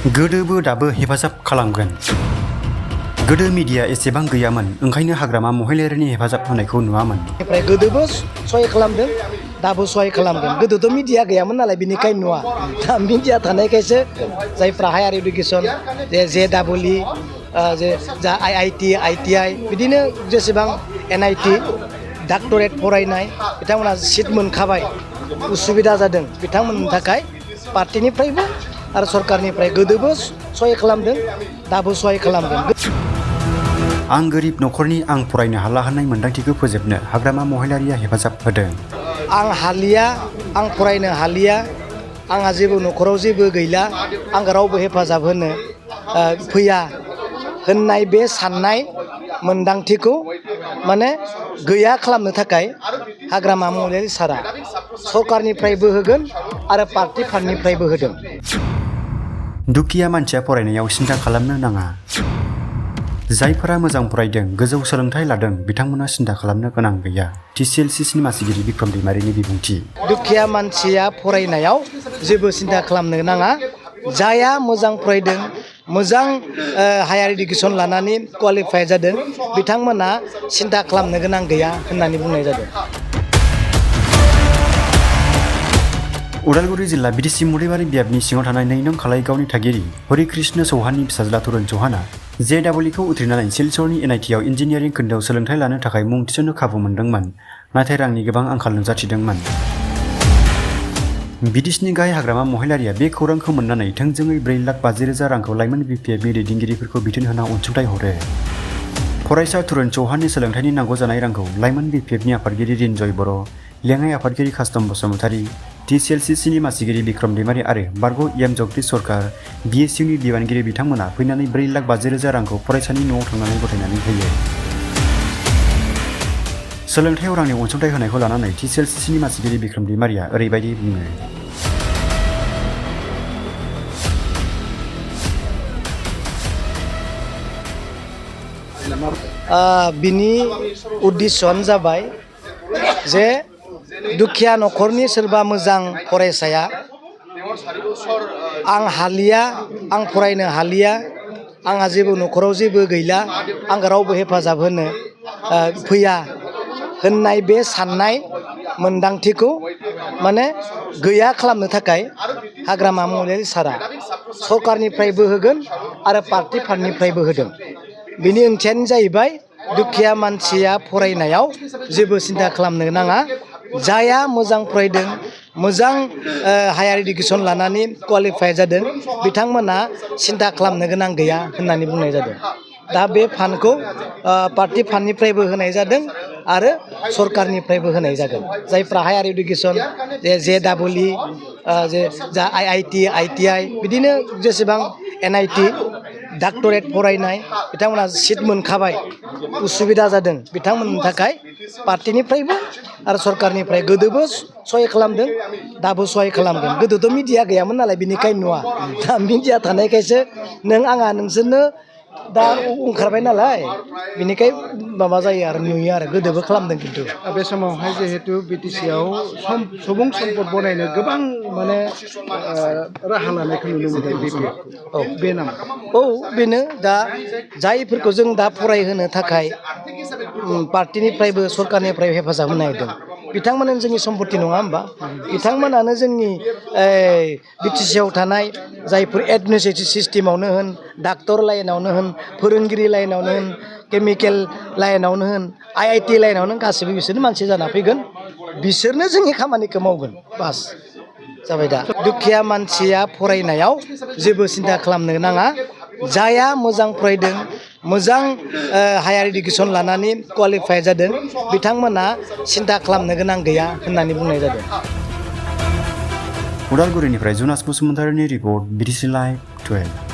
गोदोबो दाबो हेफाजाब खालामगोन। गोदो मिडिया एसेबां गैयामोन, ओंखायनो हाग्रामा महिलारिनि हेफाजाब होनायखौ नुवामोन। गोदोबो सहाय खालामदों, दाबो सहाय खालामगोन। गोदोथ' मिडिया गैयामोन नालाय, बिनिखायनो नुवा। दा मिडिया थानायखायसो जायफ्रा हायार इडुकेसन JEE जे जा IIT ITI बिदिनो जेसेबां NIT डक्टरेट फरायनाय बिथांमोना सिट मोनखाबाय, उसुबिदा जादों बिथांमोननि थाखाय पार्टिनिफ्रायबो आरो सरकारनिफ्राय गोदोबो सहाय खालामदों, दाबो सहाय खालामगोन। आं गोरिब न'खरनि आं फरायनो हाला होननाय मोन्दांथिखौ फोजोबनो हाग्रामा महिलारिया हेफाजाब होदों। आं हालिया, आं फरायनो हालिया, आंहा जेबो न'खराव जेबो गैला, आंखौ रावबो हेफाजाब होनो फैया होननाय बे साननाय मोन्दांथिखौ माने गैया खालामनो थाखाय हाग्रामा महिलारि सारा सरकारनिफ्रायबो होगोन आरो पार्टि फान्डनिफ्रायबो होदों। दुखिया मानसिया फरायनायाव सिन्था खालामनो नाङा। जायफोरा मोजां फरायदों, गोजौ सोलोंथाइ लादों, बिथांमोना सिन्था खालामनो गोनां गैया। TCLCCनि मासिगिरि बिक्रम दैमारिनि बिबुंथि। दुखिया मानसिया फरायनायाव जेबो सिन्था खालामनो नाङा। जायहा मोजां फरायदों, मोजां हायार इडुकेसन लानानै क्वालिफाइ जादों, बिथांमोना सिन्था खालामनो गोनां गैया होननानै बुंनाय जादों। उदालगुरि जिल्ला बिटिसि मुदैबारि बियाबनि सिङाव थानाय 2 नं खालाइगावनि थागिरि हरिकृष्ण चौहाननि फिसाज्ला तुरुन चौहानआ JEE उथ्रिनानै सिलचरनि NITआव इन्जिनियारिं खोन्दोआव सोलोंथाइ लानो थाखाय मुं थिसन्नो खाबु मोनदोंमोन, नाथाय रांनि गोबां आंखाल नुजाथिदोंमोन। बिटिसिनि गाहाय हाग्रामा महिलारिया बे खौरांखौ मोन्नानै थोंजोङै 4,50,000 रांखौ लाइमोन BPFनि दैदेनगिरिफोरखौ बिथोन होना अनसुंथाइ हरो। फरायसा तुरुन चौहाननि सोलोंथाइनि नांगौ जानाय रांखौ लाइमोन BPFनि आफादगिरि रिन्जय बर', लेङाइ आफादगिरि कास्तम बसुमतारी, TCLCCनि मासिगिरि बिक्रम दैमारि आरो बारग' जगदीश सरकार BSUनि दिबानगिरि बिथांमोना फैनानै 4,50,000 रांखौ फरायसानि न'आव थांनानै गथायनानै होयो। सोलोंथायाव रांनि अनसुंथाइ होनायखौ लानानै TCLCCनि मासिगिरि बिक्रम दैमारिया ओरैबायदि बुङो। बिनि उद्देश्यआनो जाबाय जे दुखिया न'खरनि सोरबा मोजां फरायसाया आं हालिया, आं फरायनो हालिया, आंहा जेबो न'खराव जेबो गैला, आंखौ रावबो हेफाजाब होनो फैया होननाय बे साननाय मोन्दांथिखौ माने गैया खालामनो थाखाय हाग्रामा महिलारि सारा सरकारनिफ्रायबो होगोन आरो पार्टि फान्डनिफ्रायबो होदों। बेनि ओंथियानो जाहैबाय दुखिया मानसिया फरायनायाव जेबो सिन्था खालामनो नाङा। जायहा मोजां फरायदों, मोजां हायार इडुकेसन लानानै क्वालिफाइ जादों, बिथांमोना सिन्था खालामनो गोनां गैया होननानै बुंनाय जादों। दा बे फान्डखौ पार्टि फान्डनिफ्रायबो होनाय जादों आरो सरकारनिफ्रायबो होनाय जागोन। जायफ्रा हायार इडुकेसन JEE जे जा IIT ITI बिदिनो जेसेबां NIT डक्टरेट फरायनाय बिथांमोना सिट मोनखाबाय, उसुबिदा जादों बिथांमोननि थाखाय पार्टिनिफ्रायबो आरो सरकारनिफ्राय गोदोबो सहाय खालामदों, दाबो सहाय खालामगोन। गोदोथ' मिडिया गैयामोन नालाय, बिनिखायनो नुवा। दा मिडिया थानायखायसो नों आंहा नोंसोरनो दा ओंखारबाय नालाय, बिनिखाय माबा जायो आरो नुयो आरो गोदोबो खालामदों। खिन्थु बे समावहाय जिहेतु बिटिसिआव सुबुं सम्पद बनायनो गोबां माने राहा लानायखौ नुनो मोनदों BPFखौ। बे नामा? औ बेनो दा जायफोरखौ जों दा फरायहोनो थाखाय पार्टिनिफ्रायबो सरकारनिफ्राय हेफाजाब होनो नागिरदों, बिथांमोनानो जोंनि सम्पति नङा होमबा? बिथांमोनानो जोंनि बिटिसिआव थानाय जायफोर एडमिनिस्ट्रेटिभ सिस्टेमावनो होन, डाक्टर लाइनावनो होन, फोरोंगिरि लाइनावनो होन, केमिकेल लाइनावनो होन, IIT लाइनावनो गासैबो बिसोरनो मानसि जाना फैगोन, बिसोरनो जोंनि खामानिखौ मावगोन। बास जाबाय। दा दुखिया मानसिया फरायनायाव जेबो सिन्था खालामनो नाङा। जायहा मोजां फरायदों, मोजां हायार इडुकेसन लानानै क्वालिफाइ जादों, बिथांमोना सिन्था खालामनो गोनां गैया होननानै बुंनाय जादों। उदालगुरिनिफ्राय जुनास बसुमतारीनि रिपर्ट, BTC लाइभ 12।